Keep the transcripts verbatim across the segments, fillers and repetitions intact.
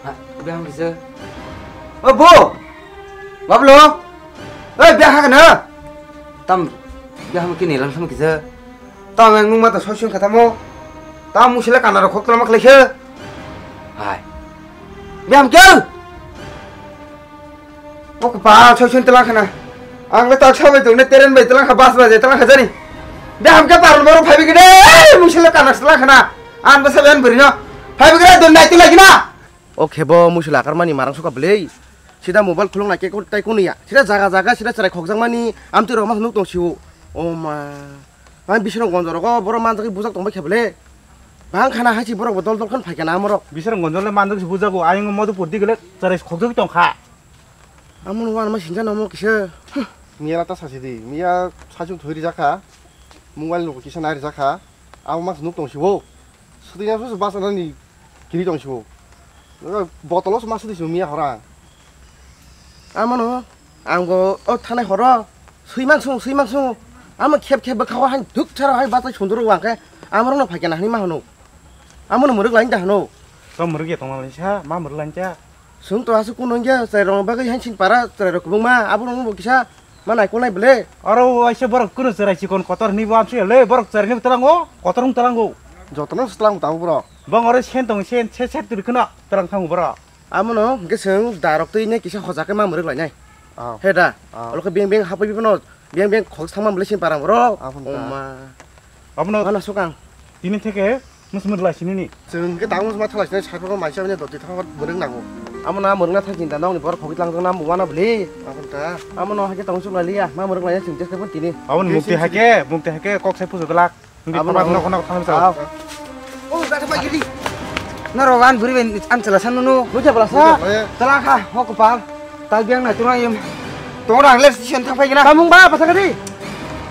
Ha, biang kisa. O bo! Bablo! Oi, biang ha kana? Tam, biang ha kini lang sama kisa. Tam yang nung mata soi sung kata mo. Tam musila kana rok khok tolama khlai khe. Hai. Biang kya? O kwpal soi soi telang khana. Ang le tak sabai tong ne teren bai telang kha bas bai telang kha jani. Be ham ke parno boro phai bigine. Musila kana telang khana. An basa ben burino. Phai bigine don nai telang khana. O khebo musila karmani marang suka belei. Sida mobile khulung nai ke tai kunu ya. Sida jaga jaga sida cherai khokjak mani. Amtwi rok ma nuk tong siu. O ma. Ang bisino gonjo rogo boro manjak bujak tong bai khe belei. Bang khana hai si borok bo dol dol khan phai kana amorok. Bisino gonjo le manjak si bujago. Ayung modu pur digele cherai khokjak tong kha. Amo no wan ma sinja no mo kisa. Miya ta sasi di. Miya sachung thoi rijak kha. Mobile no kisa nai rijak kha. Amo mas nuk tong sibo. Sudi na su basa nani kiri tong sibo. Botolo su mas di su miya hora. Amo no ang bo o thanai horo. Sui mang sung sui mang sung. Amo khep khep bwkha o han duk thara hai basa sunduru wang khe. Amo no phai kana hani ma hanu. Amo no muruk lain da hanu. To muruk ya tong lai sa ma muruk lain cha. Chwng to aswk kunu wngya, chwrairokni bagwi hansing para chwrairok kwbangma, aborokno bo kisa ma naikolnai bwle. Oro waisa borok kunu chwrai chikon kotor hinwi bo amsui le, borok chwraini bo twlango, kotor wng twlango. Jotono se twlango tabuk borok. Bong oro sen tong sen, se set twi kheno twlang thango borok. Amono hwnkhe chwng darok twi ne kisa hoja khe ma mwrwk lainai. Ah. He da, ah, olo khe beng beng hapwi phano Beng beng khok thangma bwle sini parang borok. Aboni ta. Oma. Abono. Ano sukang. Tini theke musmur lai sinini. Chwng ke tamo ma thalai sinai sai phano maisa bini doti thangma bwrwng nango. Amo na mwrwngna thang chinta nokni borok khogwi tlangjak na muwana bwle. Aboni ta. Amo no hake tong suk lai liya. Ma mwrwk lai chwng jeske pun tini. Aboni mukti hake, mukti hake kok sai pujo glak. Hindi. Abo pura na nok nok thang sa. Aw. Oh, gata pa gili. Norok an buri ben an chala san nunu. Nujha bala sa. Nujha bala ya. Chala kha, ho kopal. Tal biang na tura yem. Tongra ang le station thang phai gina. Tamung ba pasa kadi.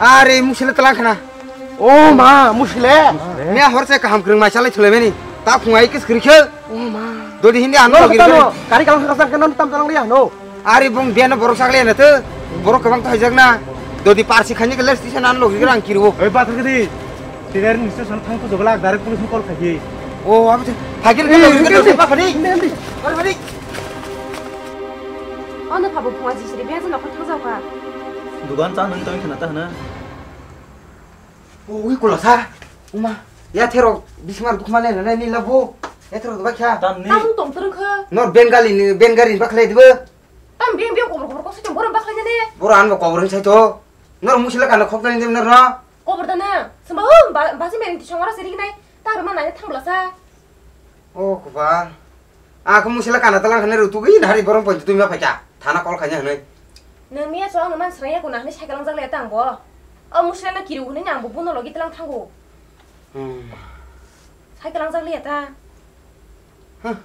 Are musile tala khana. Oh ma, musile. Musile. Mia hor se kaham krung mai chalai thule beni. Ta khung ai kis kri khel. Oh ma. Dodi hindi ano. Kari kalang sa kasan kanan tam kalang liya no. Ari bung biano borok sakle na te. Borok kwbang thai jak na. Dodi parsi khani kele station an logri rang kiriwo. Oi bathar kadi. Tirar ni station thang tu jogla direct police ni call khaji. Oh, abi te. Phagil ke logri ke logri ba khani. Indi, indi. Oi bari. Ano phabo phunga jisri biya jana khon thang jao kha. Dugan cha nang tong khana ta hana. Oh, ui kula sa. Uma. Ya thero bismar dukma le na ni labo. Ya thero ba kha. Tam ni. Tam tong tereng kha. Nor Bengali ni Bengali ba khlai dibo. Tam beng beng kobor kobor kok sakhe borom bakhlai jani. Boro anbo kobor hin sai to. Nor musila kana khok jani dem nor no. Kobor dana. Sumba hu ba si meri tisong ora seri nai. Ta ruma nai thang bla sa. Oh kuba. Aku musila kana talang khane rutu gi nari borom pon tu ma phaika. Thana kol khanya hne. Nang miya so ang man sraya ko na hne sai kalang jak le tang bo. O musila na kiru hne nang bo buno logi talang thango. Hmm. Sai kalang jak le ta. Huh.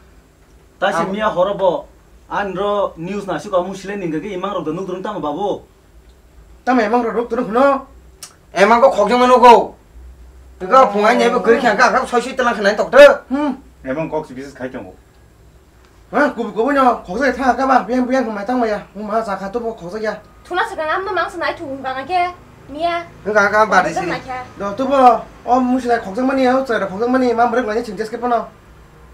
Ta si miya horo bo, an ro news na si ko musile ning ge imang rok da nuk dung tamo babu. Tamo imang rok nuk dung no. Imang ko khok jong no go. Ga phung ai ne bo gri kha ga ga soi soi talang khna tok de. Hmm. Imang kok si bisis khai tongo. Ha, kubu kubu no khok jai tha ka ba, biang biang mai tang maya. Mu ma sa kha to bo khok jai ya. Thuna sa ga am no mang sa nai thu ga ga ke. Miya. Ga ga ba de si. Do to bo, o musile khok jang mani, o chai khok jang mani, mam rek lai ching jes ke pono.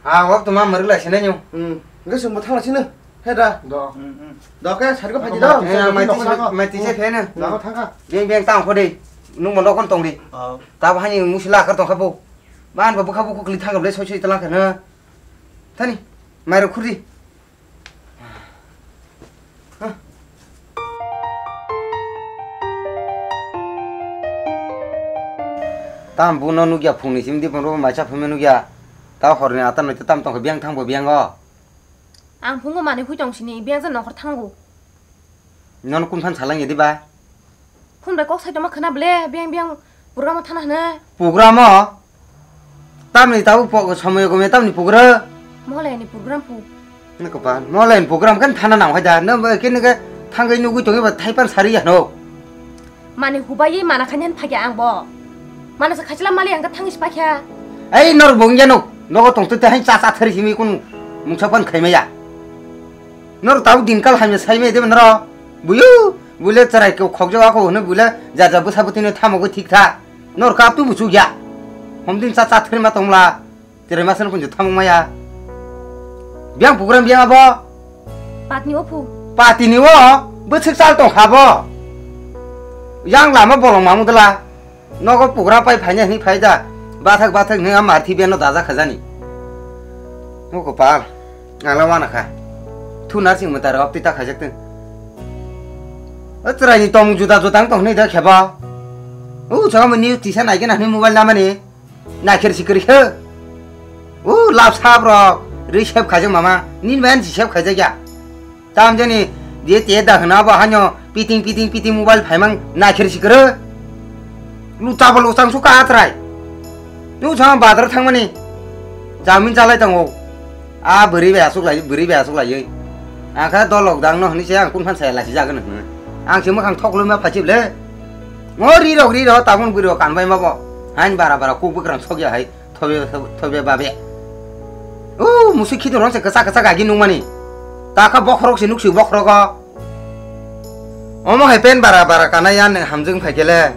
Ah, wak tuma mwrwk lai sinai nyo. Hmm. Hwnkhe chwngbo thangla sino. He da. Do. Hmm, hmm. Do khe sari ko phaidi do. Eh, mai tisa, mai tisa pheno. Lago thangkha. Beng beng tang kho de. Nung mono kon tong de. Oh. Tab hani musila kar tong kha bo. Ban bo bukha bukhu kli thang le soi soi tlang kha na. Thani. Mai ro khuri. Tam buno nukya phungni simi di phungo maisa phunwi nukya. Ta horni ata noito tam tongkha biyang thangbo biyango. Ang phungo manwi hui tong sini biyang jani nokhor thango. Nono kun phan salang yadi ba? Phun bai kok sai tongma khna ble biyang biyang programo thana hwno. Programo? Tamni tabo po-, somoyo gomya tamni program? Mohlai ni program phu. Nokopal, mohlai ni program kan thana nang hai da. No ba kini ke thangwi nugwi tongwi ba thaipan sari ya no. Mani hubai mana khanyan phagya ang bo. Mana sa khachila mali ang ka thangwi spakha. Ei nor bongya no. Nogo tong tu te hai cha cha thari simi kun mungsa pan khaima ya. Nor tau din kal hamya saima de nor. Buyu, bule charai ko khokjo ako hone bule jaja bwsa bwtino thamogo thik tha. Nor kap tu muchuk ya. Hom din cha cha thari ma tongla. Tirai masa no punjo thamung maya. Biang program biang abo? Patni ophu. Patini o, bwswk chal tong kha bo. Yang lama bolong mamu dala. Nogo program pai phaina hini phai da. Bathak bathak hini amar thi beno daja khajani. Mo kopal. Ala wana kha. Thu nursing mata rok tita khajak tun. O chwrai ni tong juda juda tong hini da kheba. U chama ni tisa nai gena hini mobile namani. Naikher sikri khe. U lap sap rok ri sep khaijak mama. Nin ban si sep khaijak ya. Tam jani je te da hna ba hanyo piting piting piting mobile phaimang naikher sikri. Lu tabal usang suka atrai. Nu sama badar thangmani. Jamin chalai tango. A bwrwi bai aswk lai, bwrwi bai aswk lai. Ang kha dolok dang no hwnwi se ang kun phan saya lasi jagan hwnwi. Ang se mwkhang thok luma phachi ble. Ngo ri rok ri rok tabun bwrwi rok kan bai ma bo. Hain bara bara kuk bwkrang sok ya hai. Thobe thobe babe. O musi khidu rong se kasa kasa gagi nung mani. Ta kha bokhorok se nuk si bokhorok o. Omo hai pen bara bara kana ya nung hamjung phai kele.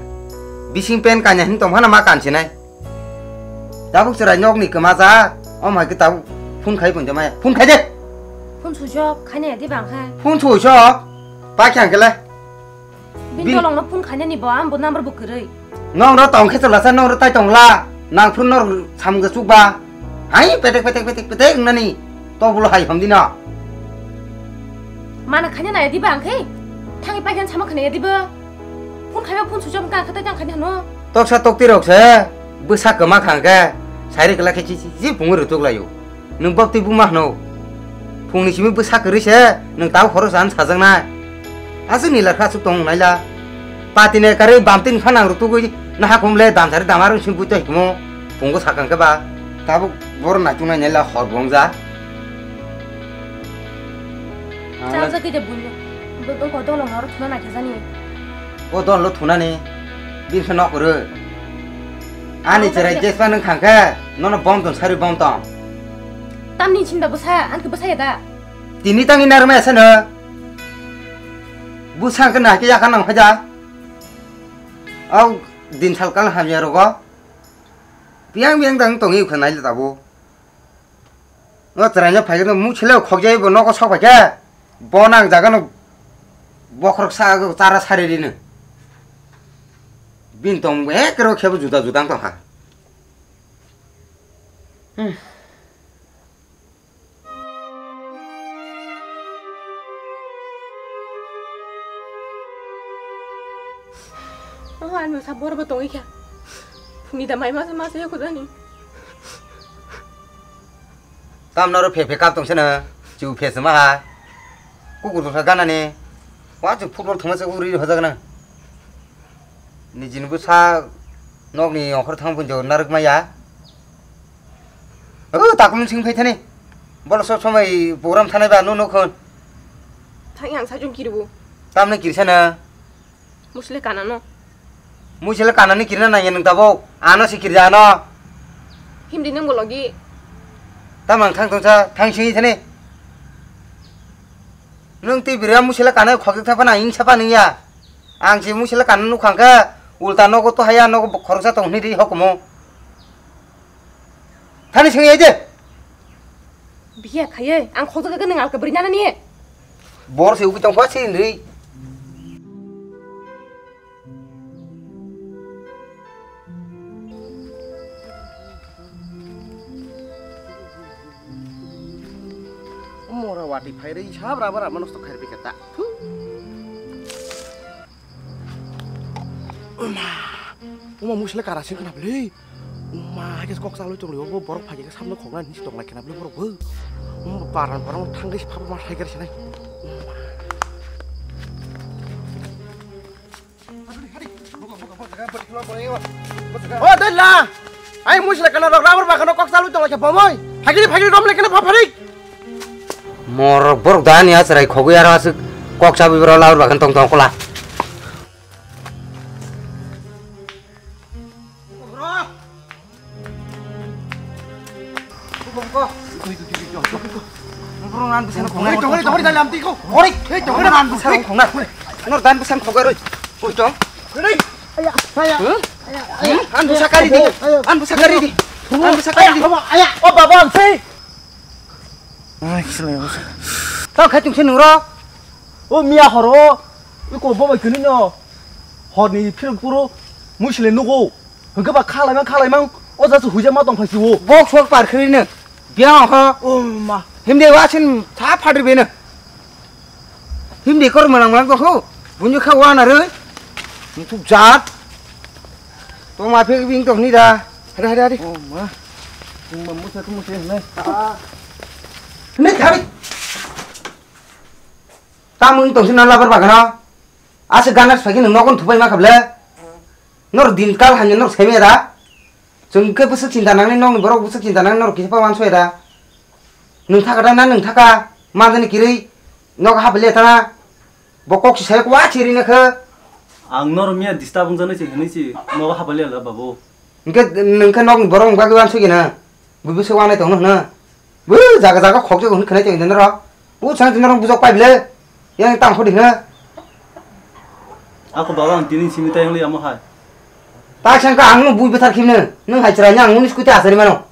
Bising pen kanya hin tong phana ma kan sinai. Tabuk chwrai nok ni kwma ja, om hai khe tabuk phone khai pon jamaya. Phone khai de. Phone switch off, khai nai di bang khai. Phone switch off. Pa khyang khe le. Bin Bin- tolong no phone khai nani bo, am bo number bo kwrwi. Nong ro tong khe chwla sa, nong ro tai tong la. Nang phone nor sam ga chuk ba. Hai petek petek petek petek nani. To bulo hai hom dino. Mana khanya naya diba ang khe? Thangi paikhan sama khanya diba? Phone khaiba phone switch off ka khatai tang khanya no. Toksa tokti rok se bwsa kwma khang khe sairi kwla khe chi chi chi phungu rwtuk laio. Nwng bok twi buma hwno. Phungni simi bwsa kwrwi se nwng tau khoro chan sajaknai. Aswk ni larkha aswk tong naila. Patine karwi bamtwi phana rwtugwi naha khum le damsari damar sing bui twi himo. Phungo sakang khe ba. Tabuk boro naitung nai nela hor bongja. Chajak khe je buino. Bo, bo, bo dolong oro thuna naikhe jani. O dolong lo thunani. Bin khe nok rw. Ani cherai jespa nwng khang khe nono bom tong sari bom tong. Tamni sinda bwsa, ang khe bwsa ya da. Tini tangwi narwkmaya sano. Bwsa khe nahikhe yakha nang phaida. Au din salkal hamya rogo. Biyang biyang dang tongwi kha naila tabuk. O chwraino phaikhe no muchileo khokjai bo nogo sok phaikhe. Bo nang jagano bokhorok sa chara sari rino. Bini tong ekro khebo juda juda wng tongkha. Hmm. Oh, ani bwsa borbo tongwi kha. Phungni da mai masa masa ya khojani. Tam noro phe phe kap tong sene. Chu phe sema ha. Kukur bwsa ganani. Wa chu football thuma se uri hojak na. Nijini bwsa nokni okhor thang punjo narwk maya. O, takhum sing phai thani. Bolo sob somoi program thanai ba, no, no khon. Thang yang sajung kiribu. Tamni kirisa na. Musle kana no. Musle kana ni kirina nang yang tabok. Ano si kirja ano. Himdi nang bologi. Tamang thang tongsa, thang sing thani. Nung ti bira musle kana khok thapa na ing sapa ning ya. Ang si musle kana nukhang khe ulta nogo to haya nogo khoroksa tong hini ri hokumo. Thani sing ya je. Biya khaye, ang khojak khe nang alka bri nana ni. Bor se ubi tong kwa sin ri. Mora wati phai ri sab raba raba nosto khai ri kata. Thu. Uma. Uma musle kara sing khna bwle. Uma, hai khe kok chalwi tong liyo, bo borok phai khe samno khokna nisi tong lai khna bwle borok bo. Uma, baran borok thang khe phap ma sai khe sinai. O dela, ai musle kana rok rabar bagano kok chalwi tong lai khe bomoi. Phagiri phagiri rom lai khna pha pharik. Mor borok da ni asrai khogwi aro aswk kok chabwi bro labar bagan tong tong kola. An busa kari di. An busa kari di. An busa kari di. O baba, ang sei. Tao khai tongse nung ro. O miya horo. Iko bobai kini no. Hor ni phirok puro. Muisile nugo. Hwnkhe ba khalaimang khalaimang. O jasu huija ma tong phaisi o. Bok sok par khri no. Biya ho. O ma. Himde wa sin tha phadri beno. Himde kor manang manang tong kho. Bunyu kha wa na re. Mutuk jat. To ma phe bing tong ni da. Hari hari hari. O ma. Tung ma musa tu musa ne. Ne khari. Tamung tongsi na labar bagano. Ase ganas phagi nung nokon thupai ma khable. Nor din kal hanya nor seme da. Chwng khe bwswk chinta nangnai nokni borok bwswk chinta nangnai nor kisa pa wansoi da. Nung thaka da na nung thaka. Manjani kirui nok hapile tana. Bo kok si sai kwa chiri na khe. Ang nor miya disturb wngjaknai se hinui si nogo hapale la babu. Hingke nung khe nokni borok wngkha khe wansoi gina. Buibo se wanai tongno hwna. Bu jaga jaga khokjak hwn khwnai tong noro. Bu chang noro bujok pai bile. Yang tang khodi hwna. Ako baba ang tini simi tai hwnli amo hai. Ta chang ka ang no bui bethar khimne. Nung hai chwrai nang unis kuti asari mano.